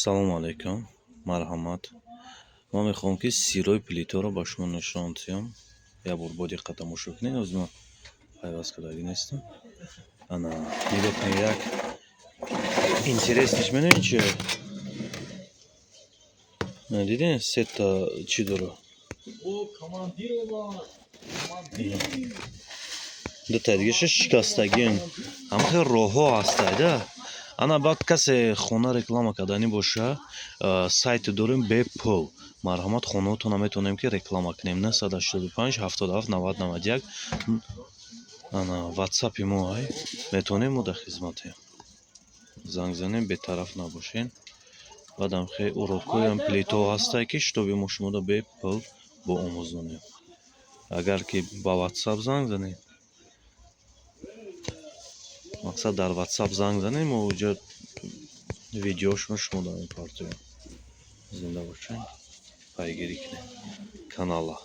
Салому алайкум, марҳамат. Ман мехоҳам, ки сирои плитаро ба шумо нишон диҳам. Як бор бо диққат тамошо кунед. Ҳозир ман пайваст кардагӣ нестам. Ана, нигоҳ кунед, як интересный ш медонед чи? Дидед, сета чӣ дора? О, командир омад! Командир! Дутаи дигаша шикастагиам. Ҳама хел роҳҳо ҳастайда. Ана, баъд касе хона реклама карданӣ боша, сайте дорем бепул. Марҳамат, хонаотонро метавонем, ки реклама кунем. 985 77 90 91, ана ватсапи мо ай. Метавонем, мо дар хизматем. Занг занем, бетараф набошен. Баъдам хе урокҳоям плитаҳо ҳастай, ки чтобы мо шуморо бепул боомӯзонем. Агар ки ба ватсап занг занем, мақсад, дар ватсап занг занем, мо уҷа видеошро шумо мепартоем. Зинда бошед, пайгирӣ кунед канала.